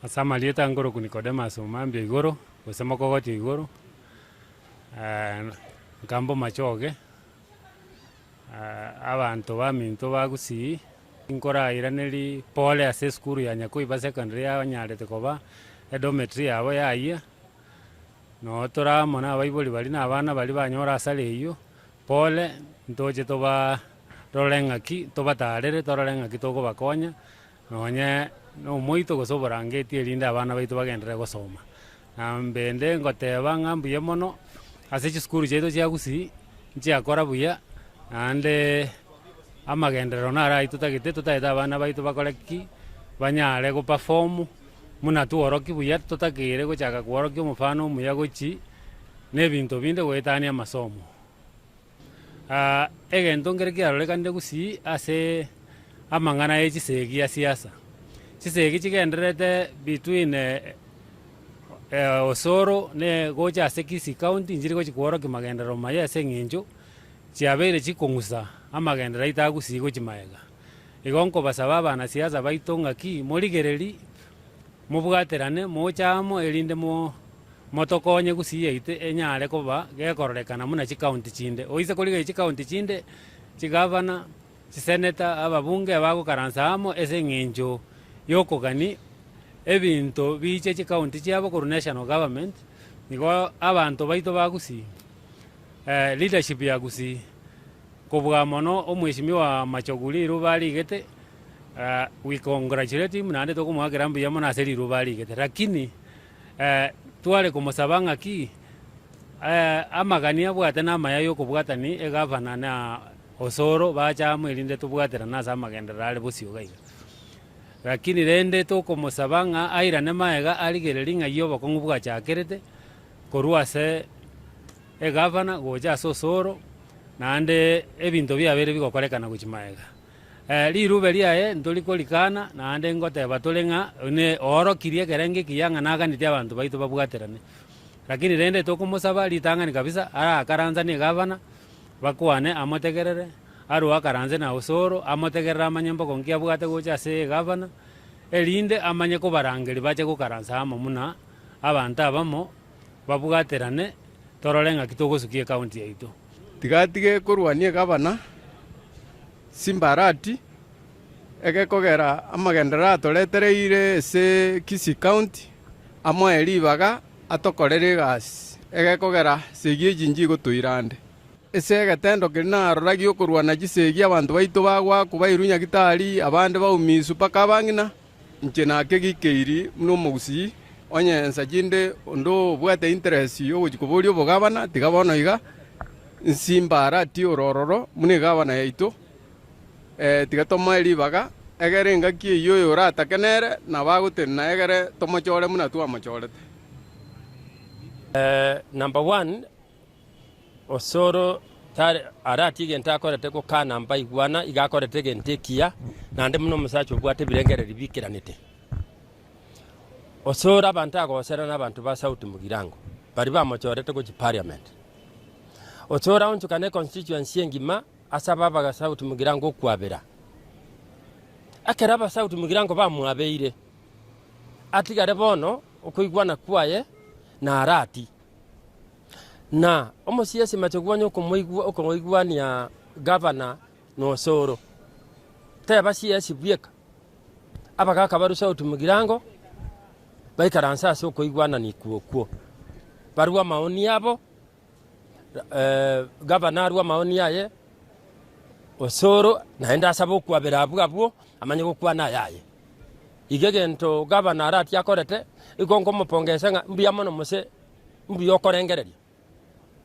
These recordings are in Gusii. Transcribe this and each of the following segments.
Ase amarieta nkorokwa Nicodemus Omambia igoro, gose Mokogoti igoro, nkambe omachoge, abanto baminto ba Gusii, nkorairaneria pole ase esukuru ya Nyakoiba Secondary yanyarete koba edormitory yabo yayia, noo tore amo na abaibori baria na abana baria banyora hasara eywo, pole ntoche tobaa rore ng'aki tobatarere torore ng'aki tokobakonya. Nonye nomoito gose oborangeti erinde abana baito bagenderere gosoma. Na mbende ngoteba ng'a mbuya mono ase chisukuru chiaito chia Gusii, nchiakora buya, naende amagenderero naro ayio totagete, totagete abana baito bakore ki? Banyare go perform buna tworokia buya totakeire gochaka kworokia omofano omuya gochi na ebinto binde goetania amasomo. Egento nkere kiarorekanire gusii ase amang'ana ye chisegi ya siasa, chisegi chigendererete between Osoro ne gocha ase Kisii county nchiri gochi kworokia magenderero maya ase eng'encho chiabeire chikong'usa amagenderero aito a Gusii gochia magega. Igo nkobasaba abanasiasa baito ng'aki morigererie mobwaterane moche amo erinde mo. Motokonye gusii yaito enyare koba gekororekana buna chikaunti chinde. Oise korigereria chikaunti chinde, chigavana, chiseneta, ababunge abagokaransa amo ase eng'encho yokogani ebinto biche chikaunti chiabo korwa national government, nigo abanto baito ba gusii, leadership ya gusii, kobua mono omweshimiwa Machogu riruba arigete, we congratulate him naende tokomoakera mbuya mono ase riruba arigete lakini. Tware komosaba ng'aki amagani abwate namaya y'okobwatani egavana na Osoro bache amo erinde tobwaterane ase amagenderero are bosio iga iga. Lakini rende tokomosaba ng'a airane magega arigererie ng'ai obokong'u bwachakerete korwa ase egavana gocha ase Osoro naende ebinto biabeire bigokorekana gochia magega. Rirube riaye ntori korikana, naende ngoteba tore ng'a one oorokirie ekerengo ekiya ng'a naganetie abanto baito babwaterane. Lakini rende tokomosaba ritang'ani kabisa, arakaransa na egavana, bakwane amotegerere, arue akaranse na osoro, amotegerere amanye mbogo nki abwate gocha ase egavana, erinde amanye kobarangeria bache gokaransa amo buna abanto abamo, babwaterane, torore ng'aki togosukia ecounty yaito. Tiga atige korwania egavana. Simbarati, egekogera amagenderero atoretereire ase Kisii County, amoe ribaga atokorere egasi, egekogera segi echi nchigotoira ande. Ase egetendo keria narora gi'okorwana chisegi abanto baito bagoakwa bairwe nyagitari, abande baumiswe mpaka abang'ina, inche nakegikeiri buna omogusii, onye ensa chinde onde obwate interest yogochia koboria obogabana, tiga bono iga, Nsimbarati ore ororo buna egabana yaito, tiga tomoe ribaga, egere engaki eyio oyo oratake nere nabo agotenena egere tomochore buna twamochorete. Number one, Osoro tare aratie egento akorete gokana mbaigwana, iga akorete egento ekiya, naende buna omosacha obwate ebirengererio bikeranete. Osoro abanto agoserana abanto ba South Mugirango, baria bamochorete gochia parliament. Osoro aonchokane econstituency engima asabe aba South Mugirango okwabera. Ekero aba South Mugirango bamwabeire, atigare bono okoigwana kwaye na Arati. Na omosiesi machogu onye okomoigwa okoigwania gavana na Osoro, teba siesi bweka. Abagaaka barue South Mugirango baikaranse ase okoigwanania okwo. Barue amaoni abo, gavana arue amaoni aye, Osoro naende asabe okwabera abwo abwo amanye gokwana ayaye. Iga egento gavana aratie akorete, igo nkomopongesa ng'a mbuya mono mose, mbuya okorengereria.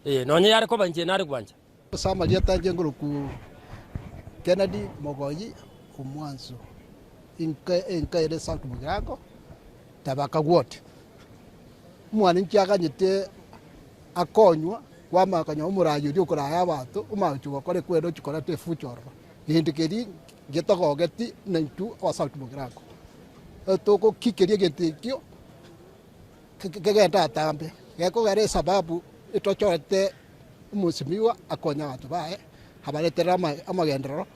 Ee, nonye yare koba inche nare gwancha. Ase amarieta anche ngoroku Kennedy Mogoyi Omwanso, inka enka ere South Mugirango, Tabaka Ward. Omwana inche aganyete akonywa kwamanya konya omorayi oria okoraya abanto omanye gochia gokora ekwenda ochia koreta efucha ororo. Gento keria getogogeti na intwe aba South Mugirango. Togokikeria egento ekio kegende atambe, gekogera esababu etochorete Omosimiwa akonye abanto baye, abareterere amagenderero,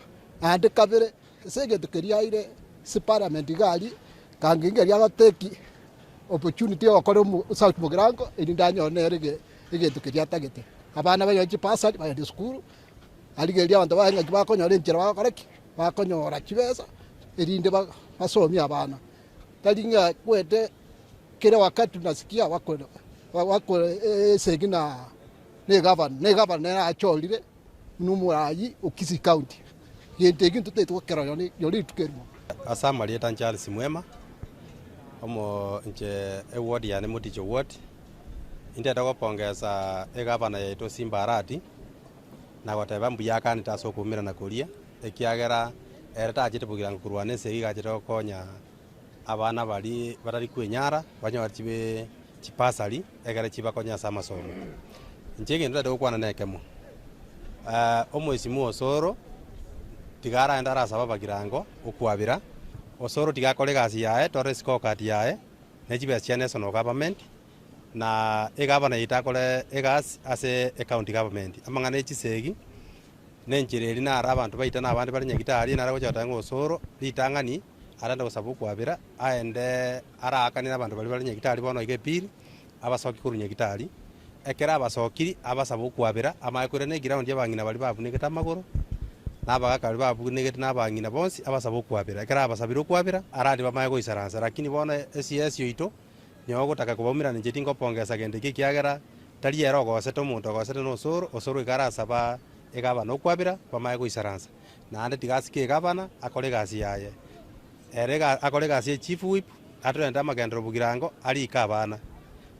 naende kabere, ase egento keria aire ase parliament iga aria, Kanginga eria agatake opportunity ya gokora omo South Mugirango erinde anyore nere ege egento keria atagete. Abana banyore chibasari bagende esukuru, arigereria abanto baye ng'aki bakonyora enchera bagokora ki? Bakonyora chibesa erinde ba basomie abana. Tari ng'a kwete kera wakati unasikia wako wako esegi na na egavana, na egavana nere achorire buna omorayi o Kisii County. Gento ekio ntotagete gokera nonye rituko erimo. Ase amarieta Charles Mwema, omo inche eward yane Moticho ward, intete gopongesa egavana yaito Simba Arati, na goteba mbuya akanete ase okoumerana koria, ekiagera ere tachete bogirango korwana esegi iga achete gokonya abana baria batari kwenyara banyore chibe chibasari ekere chibakonye ase amasomo. Inche egento ntagete gokwana nekemo, omoisimu Osoro tiga araende arasabe abagirango okwabera, Osoro tiga akore egasi yaye tore scorecard yaye, ne chibesa chia national government, na egavana yaito akore egasi ase ecounty government. Amang'ana ya chisegi, na enchera eria naro abanto baito na abande bare nyagitari naro agocha goteba ng'a Osoro ritang'ani arende gosaba okwabera, aende araakanere abanto baria bare nyagitari bono iga epili, abasoki korwa nyagitari. Ekero abasokiri, abasabe okwabera, amanye koirana eground y'abang'ina baria babunegete amagoro, na abagaka baria babunegete na abang'ina bonsi, abasabe okwabera. Ekero abasabire okwabera, arande bamanye goisaransa. Lakini bono esiesi oito, nyowe ogotaka kobaumerana inche tingopongesa gento eke ekiagera tari ere ogosete omonto ogosete na osoro, osoro iga arasaba egabana okwabera, bamanye goisaransa. Naende tiga asike egabana, akore egasi yaye. Ere iga akore egasi ye chief whip, atorente amagenderero bogirango, arike abana.